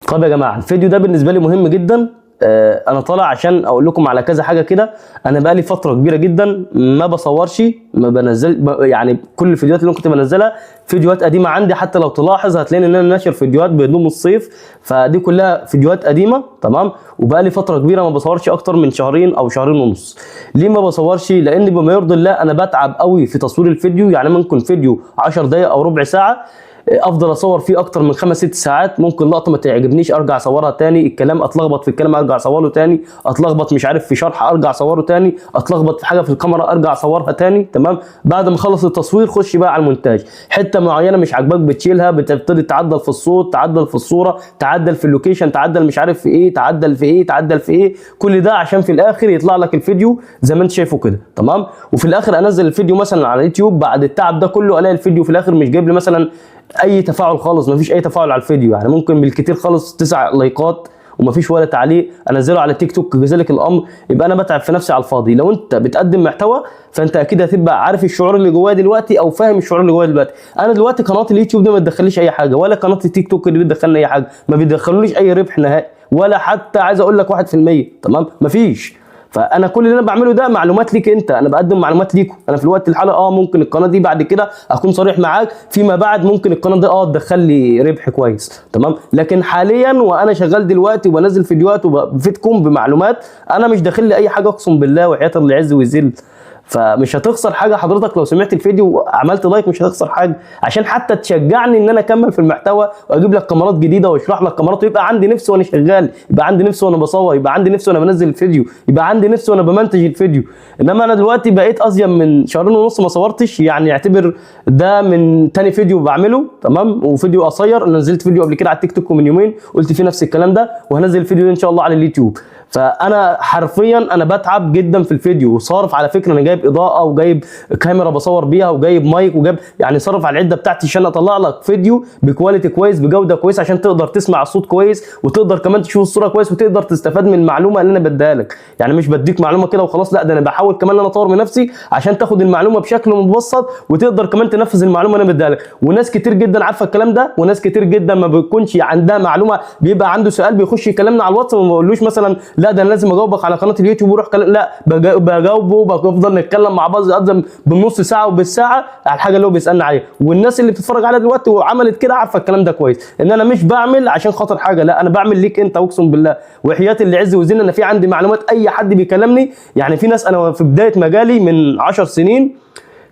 طب يا جماعة الفيديو ده بالنسبة لي مهم جدا. انا طالع عشان اقول لكم على كذا حاجة كده. انا بقالي فترة كبيرة جدا ما بصورش، ما بنزل، يعني كل الفيديوهات اللي كنت بنزلها فيديوهات قديمة عندي. حتى لو تلاحظ هتلاقي ان انا ناشر فيديوهات بهدوم الصيف، فدي كلها فيديوهات قديمة. تمام. وبقالي فترة كبيرة ما بصورش، اكتر من شهرين او شهرين ونص. ليه ما بصورش؟ لان بما يرضي الله انا بتعب قوي في تصوير الفيديو. يعني ممكن فيديو 10 دقائق او ربع ساعة افضل اصور فيه اكتر من 5 6 ساعات. ممكن لقطة ما تعجبنيش ارجع اصورها تاني، الكلام اتلخبط في الكلام ارجع اصوره تاني، اتلخبط مش عارف في شرح ارجع اصوره تاني، اتلخبط في حاجة في الكاميرا ارجع اصورها تاني. تمام. بعد ما اخلص التصوير خش بقى على المونتاج. حتة معينة مش عاجباك بتشيلها، بتبتدي تعدل في الصوت، تعدل في الصورة، تعدل في ال location، تعدل مش عارف في ايه، تعدل في ايه، تعدل في ايه، كل ده عشان في الاخر يطلع لك الفيديو زي ما انت شايفه كده. تمام. وفي الاخر انزل الفيديو مثلا على اليوتيوب، بعد التعب ده كله الاقي الفيديو في الاخر مش جايب لي مثلا اي تفاعل خالص، مفيش اي تفاعل على الفيديو. يعني ممكن بالكتير خالص 9 لايكات ومفيش ولا تعليق. انزله على تيك توك كذلك الامر. يبقى انا بتعب في نفسي على الفاضي. لو انت بتقدم محتوى فانت اكيد هتبقى عارف الشعور اللي جوايا دلوقتي، او فاهم الشعور اللي جوايا دلوقتي. انا دلوقتي قناة اليوتيوب دي ما بتدخليش اي حاجة، ولا قناة التيك توك دي بتدخلني اي حاجة، ما بيدخلوليش اي ربح نهائي، ولا حتى عايز اقول لك 1%. تمام. مفيش. فانا كل اللي انا بعمله ده معلومات ليك انت، انا بقدم معلومات ليكم. انا في الوقت الحالي ممكن القناة دي بعد كده اكون صريح معاك، فيما بعد ممكن القناة دي تدخل لي ربح كويس. تمام. لكن حاليا وانا شغال دلوقتي وبنزل فيديوهات وبفيدكم بمعلومات، انا مش داخل لي اي حاجة، اقسم بالله وحياه اللي يعز ويذل. فمش هتخسر حاجة حضرتك لو سمعت الفيديو وعملت like، مش هتخسر حاجة، عشان حتى تشجعني ان انا اكمل في المحتوى واجيب لك كاميرات جديدة واشرح لك كاميرات، ويبقى عندي نفس وانا شغال، يبقى عندي نفس وانا بصور، يبقى عندي نفس وانا بنزل الفيديو، يبقى عندي نفس وانا بمنتج الفيديو. انما انا دلوقتي بقيت ازيد من شهرين ونص ما صورتش، يعني اعتبر ده من تاني فيديو بعمله. تمام. وفيديو قصير، انا نزلت فيديو قبل كده على التيك توك من يومين قلت فيه نفس الكلام ده، وهنزل الفيديو ده ان شاء الله على اليوتيوب. فانا حرفيا انا بتعب جدا في الفيديو، وصارف على فكرة، انا جايب اضاءه وجايب كاميرا بصور بيها وجايب مايك وجايب، يعني صرف على العدة بتاعتي عشان اطلع لك فيديو ب quality كويس، بجوده كويسة، عشان تقدر تسمع الصوت كويس، وتقدر كمان تشوف الصورة كويس، وتقدر تستفاد من المعلومة اللي انا بديها لك. يعني مش بديك معلومة كده وخلاص، لا ده انا بحاول كمان ان انا اطور من نفسي عشان تاخد المعلومة بشكل مبسط، وتقدر كمان تنفذ المعلومة اللي انا بديها لك. وناس كتير جدا عارفه الكلام ده، وناس كتير جدا ما بتكونش عندها معلومة، بيبقى عنده سؤال بيخش يكلمنا على الواتس وما بقولوش مثلا لا ده انا لازم اجاوبك على قناة اليوتيوب وروح كلام، لا بجاوبه، بفضل نتكلم مع بعض اقدم بالنص ساعة وبالساعه على الحاجة اللي هو بيسالني عليها. والناس اللي بتتفرج عليا دلوقتي وعملت كده عارفه الكلام ده كويس، ان انا مش بعمل عشان خاطر حاجة، لا انا بعمل ليك انت، اقسم بالله وحياه اللي عز وزين. انا في عندي معلومات، اي حد بيكلمني، يعني في ناس انا في بداية مجالي من 10 سنين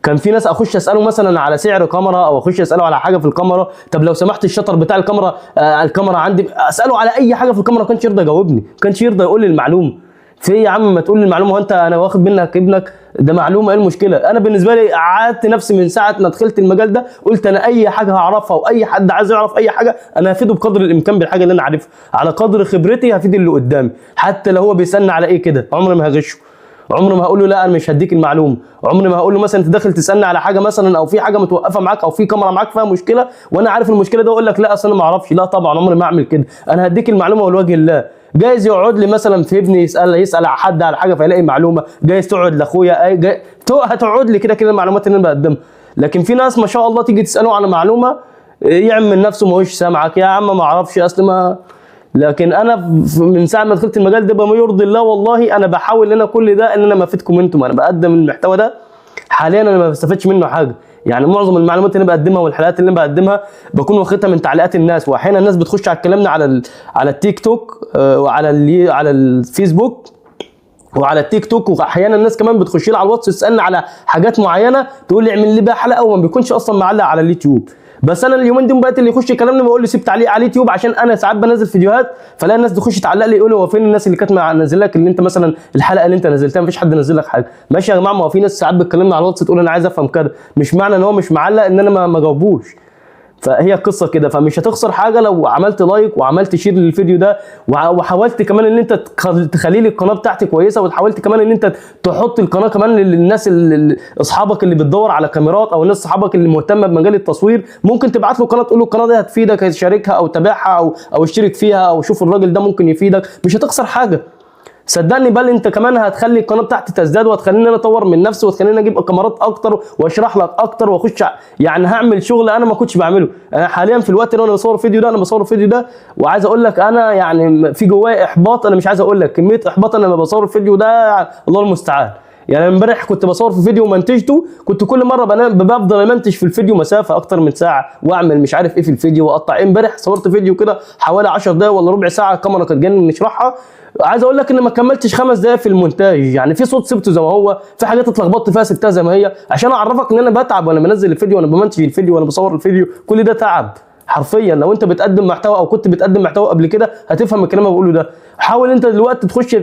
كان في ناس اخش اساله مثلا على سعر كاميرا، او اخش اساله على حاجة في الكاميرا، طب لو سمحت ال shutter بتاع الكاميرا، الكاميرا عندي، اساله على اي حاجة في الكاميرا ما كانش يرضى يجاوبني، ما كانش يرضى يقول لي المعلومة. في ايه يا عم ما تقول لي المعلومة، هو انت انا واخد منك ابنك ده معلومة، ايه المشكلة؟ انا بالنسبة لي قعدت نفسي من ساعة ما دخلت المجال ده قلت انا اي حاجة هعرفها، واي حد عايز يعرف اي حاجة انا هفيده بقدر الامكان بالحاجة اللي انا عارفها، على قدر خبرتي هفيد اللي قدامي، حتى لو هو بيسالني على ايه كده عمري ما هغشه، عمري ما هقول له لا انا مش هديك المعلومة، عمري ما هقول له مثلا انت داخل تسالني على حاجة مثلا، او في حاجة متوقفه معاك، او في كاميرا معاك فيها مشكلة وانا عارف المشكلة ده، اقول لك لا اصل انا ما اعرفش، لا طبعا عمري ما اعمل كده، انا هديك المعلومة ولوجه الله. جايز يقعد لي مثلا في ابني يسال حد على حاجة فيلاقي معلومة، جايز تقعد لاخويا، هتقعد لي كده كده المعلومات اللي انا بقدمها. لكن في ناس ما شاء الله تيجي تساله على معلومة يعمل نفسه ما هوش سامعك، يا عم ما اعرفش اصل ما. لكن انا من ساعة ما دخلت المجال ده بما يرضي الله والله انا بحاول ان انا كل ده ان انا ما افيدكم انتم. انا بقدم المحتوى ده حاليا انا ما بستفادش منه حاجة، يعني معظم المعلومات اللي انا بقدمها والحلقات اللي انا بقدمها بكون واخدها من تعليقات الناس، واحيانا الناس بتخش على كلامنا على التيك توك، وعلى على الفيسبوك وعلى التيك توك، واحيانا الناس كمان بتخش لي على الواتس تسالني على حاجات معينة، تقول لي اعمل لي بقى حلقة، وما بيكونش اصلا معلق على اليوتيوب. بس انا اليومين دول بقيت اللي يخش يكلمني بقول له سيب تعليق على اليوتيوب، عشان انا ساعات بنزل فيديوهات فلاقي الناس تخش تعلق لي يقولوا هو فين الناس اللي كانت نازل لك اللي انت مثلا الحلقة اللي انت نزلتها مفيش حد نزل لك حاجة. ماشي يا جماعة، ما هو في ناس ساعات بتكلمني على الواتس تقول انا عايز افهم كده، مش معنى ان هو مش معلق ان انا ما جاوبوش. فهي قصة كده، فمش هتخسر حاجة لو عملت like وعملت share للفيديو ده، وحاولت كمان ان انت تخلي لي القناة بتاعتي كويسة، وحاولت كمان ان انت تحط القناة كمان للناس اصحابك اللي بتدور على كاميرات، او الناس اصحابك اللي مهتمة بمجال التصوير، ممكن تبعت له قناة تقول له القناة دي هتفيدك، شاركها او تابعها او اشترك فيها، او شوف الراجل ده ممكن يفيدك. مش هتخسر حاجة. صدقني، بل انت كمان هتخلي القناة بتاعتي تزداد، وهتخليني انا اطور من نفسي، وتخليني اجيب كاميرات اكتر واشرح لك اكتر واخش يعني هعمل شغل انا ما كنتش بعمله. انا حاليا في الوقت اللي انا بصور فيديو ده، انا بصور فيديو ده وعايز اقول لك انا يعني في جوايا احباط، انا مش عايز اقول لك كمية احباط انا لما بصور الفيديو ده، الله المستعان. يعني امبارح كنت بصور في فيديو ومنتجته، كنت كل مرة بنام بفضل امنتج في الفيديو مسافة اكتر من ساعة، واعمل مش عارف ايه في الفيديو واقطع. امبارح صورت فيديو كده حوالي 10 دقايق ولا ربع ساعة، الكاميرا كانت جاية نشرحها. عايز اقول لك ان ما كملتش 5 دقايق في المونتاج، يعني في صوت سبته زي ما هو، في حاجات اتلخبطت فيها سبتها زي ما هي، عشان اعرفك ان انا بتعب وانا بنزل الفيديو وانا بمنتج الفيديو وانا بصور الفيديو، كل ده تعب حرفيا. لو انت بتقدم محتوى او كنت بتقدم محتوى قبل كده هتفهم الكلام اللي بقوله ده. حاول انت دلوقتي تخش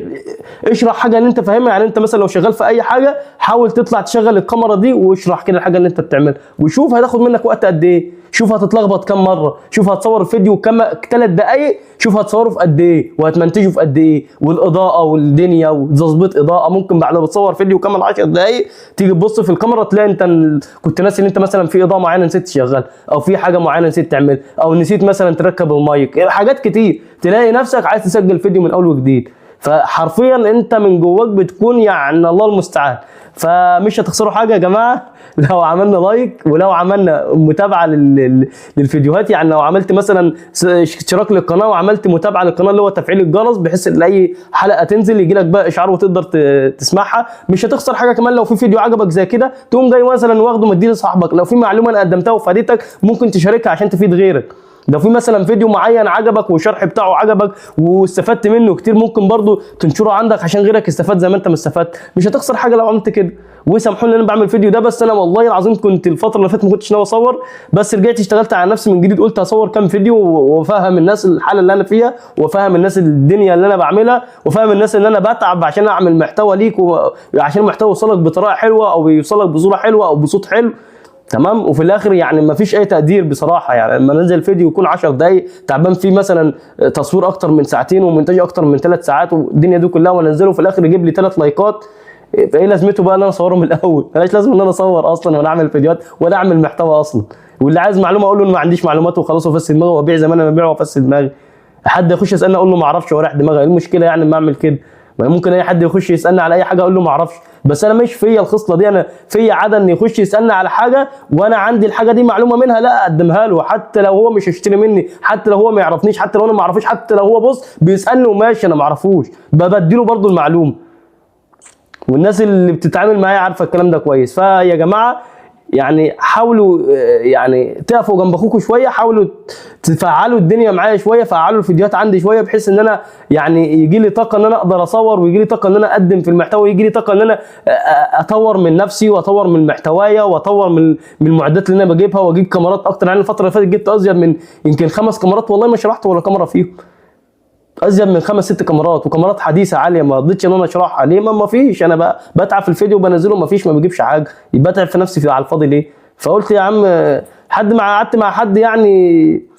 اشرح حاجة اللي انت فاهمها، يعني انت مثلا لو شغال في اي حاجة حاول تطلع تشغل الكاميرا دي واشرح كده الحاجة اللي انت بتعملها، وشوف هتاخد منك وقت قد ايه، شوف هتتلخبط كام مرة، شوف هتصور الفيديو كام 3 دقائق، شوف هتصوره في قد ايه وهتمنتجه في قد ايه، والاضاءة والدنيا وتظبيط اضاءه. ممكن بعد ما بتصور فيديو كمان 10 دقائق تيجي تبص في الكاميرا تلاقي انت كنت ناسي ان انت مثلا في اضاءه معينة نسيت تشغلها، او في حاجة معينة نسيت تعملها، او نسيت مثلا تركب المايك، حاجات كتير. تلاقي نفسك عايز تسجل فيديو من اول وجديد. فحرفيا انت من جواك بتكون يعني الله المستعان. فمش هتخسروا حاجة يا جماعة لو عملنا like، ولو عملنا متابعه للفيديوهات. يعني لو عملت مثلا اشتراك للقناة وعملت متابعه للقناة اللي هو تفعيل الجرس، بحيث ان اي حلقة تنزل يجي لك بقى اشعار وتقدر تسمعها. مش هتخسر حاجة. كمان لو في فيديو عجبك زي كده تقوم جاي مثلا واخده مديه لصاحبك. لو في معلومة انا قدمتها وفادتك ممكن تشاركها عشان تفيد غيرك. لو في مثلا فيديو معين عجبك والشرح بتاعه عجبك واستفدت منه كتير ممكن برضو تنشره عندك عشان غيرك يستفاد زي ما انت ما استفدت. مش هتخسر حاجة لو عملت كده. وسامحوني ان انا بعمل فيديو ده، بس انا والله العظيم كنت الفترة اللي فاتت ما كنتش ناوي اصور، بس رجعت اشتغلت على نفسي من جديد، قلت هصور كام فيديو وافهم الناس الحالة اللي انا فيها، وافهم الناس الدنيا اللي انا بعملها، وافهم الناس ان انا بتعب عشان اعمل محتوى ليك، وعشان المحتوى يوصلك بطريقة حلوة او يوصلك بصورة حلوة او بصوت حلو، تمام. وفي الاخر يعني ما فيش اي تقدير بصراحة. يعني لما ننزل فيديو يكون 10 دقايق تعبان فيه مثلا تصوير اكتر من ساعتين ومونتاج اكتر من 3 ساعات والدنيا دي كلها، وانزله في الاخر يجيب لي 3 لايكات، فايه لازمته بقى ان انا اصوره من الاول؟ مالهاش لازمه ان انا اصور اصلا ولا اعمل فيديوهات ولا اعمل محتوى اصلا. واللي عايز معلومة اقول له ان ما عنديش معلومات وخلاص، وافسد دماغي وابيع زي ما انا ببيع وافسد دماغي. حد يخش يسالني اقول له ما اعرفش واريح دماغي، ايه المشكلة يعني لما اعمل كده؟ ما ممكن اي حد يخش يسالني على اي حاجة اقول له ما اعرفش، بس انا مش فيا الخصلة دي. انا فيا عادة ان يخش يسالني على حاجة وانا عندي الحاجة دي معلومة منها لا اقدمها له، حتى لو هو مش هيشتري مني، حتى لو هو ما يعرفنيش، حتى لو انا ما اعرفوش، حتى لو هو بص بيسالني وماشي انا ما اعرفوش، ببديله برضو المعلومة. والناس اللي بتتعامل معايا عارفه الكلام ده كويس. فيا جماعة يعني حاولوا يعني تقفوا جنب اخوكم شوية، حاولوا تفعلوا الدنيا معايا شوية، فعلوا الفيديوهات عندي شوية، بحيث ان انا يعني يجي لي طاقة ان انا اقدر اصور، ويجي لي طاقة ان انا اقدم في المحتوى، ويجي لي طاقة ان انا اطور من نفسي واطور من محتوايا واطور من المعدات اللي انا بجيبها، واجيب كاميرات اكتر. يعني الفترة اللي فاتت جبت ازيد من يمكن 5 كاميرات، والله ما شرحت ولا كاميرا فيهم، ازيد من 5 6 كاميرات، وكاميرات حديثه عالية ما رضيتش ان انا اشرحها. ليه؟ ما فيش، انا بتعب في الفيديو وبنزله ما فيش، ما بجيبش حاجة، يبقى اتعب في نفسي على الفاضي ليه؟ فقلت يا عم، حد مع قعدت مع حد يعني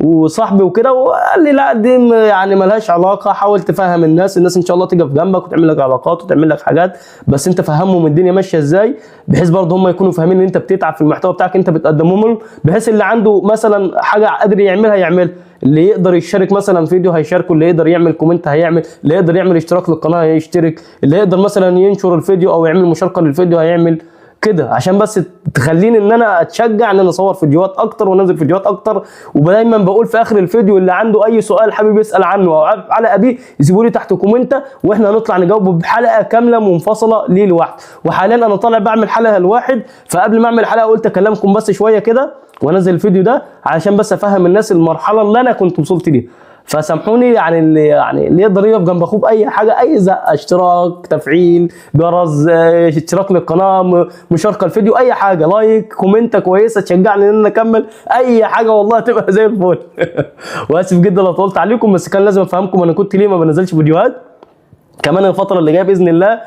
وصاحبي وكده، وقال لي لا دي يعني ملهاش علاقة، حاول تفهم الناس، الناس ان شاء الله تيجي في جنبك وتعمل لك علاقات وتعمل لك حاجات، بس انت فهمهم الدنيا ماشية ازاي، بحيث برضه هم يكونوا فاهمين ان انت بتتعب في المحتوى بتاعك انت بتقدمه لهم، بحيث اللي عنده مثلا حاجة قادر يعملها يعملها، اللي يقدر يشارك مثلا فيديو هيشاركه، اللي يقدر يعمل comment هيعمل، اللي يقدر يعمل اشتراك للقناة هيشترك، اللي يقدر مثلا ينشر الفيديو او يعمل مشاركة للفيديو هيعمل كده، عشان بس تخليني ان انا اتشجع ان انا اصور فيديوهات اكتر وانزل فيديوهات اكتر. ودايما بقول في اخر الفيديو اللي عنده اي سؤال حابب يسال عنه او على ابيه يسيبوا لي تحت comment، واحنا هنطلع نجاوبه بحلقة كاملة منفصلة ليه لوحده. وحاليا انا طالع بعمل حلقة لواحد، فقبل ما اعمل حلقة قلت اكلمكم بس شوية كده وانزل الفيديو ده عشان بس افهم الناس المرحلة اللي انا كنت وصلت ليها. فسامحوني يعني اللي يقدر يقف جنب اخوه باي حاجة، اي زقه، اشتراك، تفعيل جرس، اشتراك للقناة، مشاركة الفيديو، اي حاجة، like، comment كويسة تشجعني ان انا اكمل، اي حاجة والله تبقى زي الفل. واسف جدا لو طولت عليكم، بس كان لازم افهمكم انا كنت ليه ما بنزلش فيديوهات. كمان الفترة اللي جاية بإذن الله،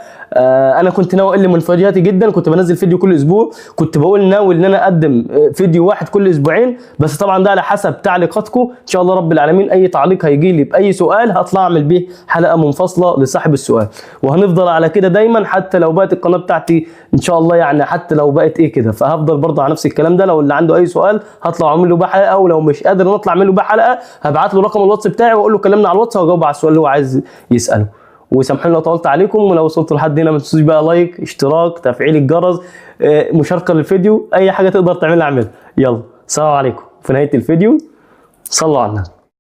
أنا كنت ناوي أقل من فيديوهاتي جدا، كنت بنزل فيديو كل أسبوع، كنت بقول ناوي إن أنا أقدم فيديو واحد كل أسبوعين، بس طبعا ده على حسب تعليقاتكم. إن شاء الله رب العالمين أي تعليق هيجي لي بأي سؤال هطلع أعمل بيه حلقة منفصلة لصاحب السؤال، وهنفضل على كده دايما حتى لو بقت القناة بتاعتي إن شاء الله، يعني حتى لو بقت إيه كده، فهفضل برضه على نفس الكلام ده. لو اللي عنده أي سؤال هطلع أعمل له بيه حلقة، أو لو مش قادر إن أطلع أعمل له بيه حلقة هبعت له رقم الواتس بتاعي وأقول له كلمنا على الواتس وأجاوب على السؤال اللي هو عايز يسأله. وسامحوني لو طولت عليكم، ولو وصلتوا لحد هنا ما تنسوش بقى like، اشتراك، تفعيل الجرس، مشاركة للفيديو، اي حاجة تقدر تعملها اعملها. يلا سلام عليكم. في نهاية الفيديو صلوا على النبي.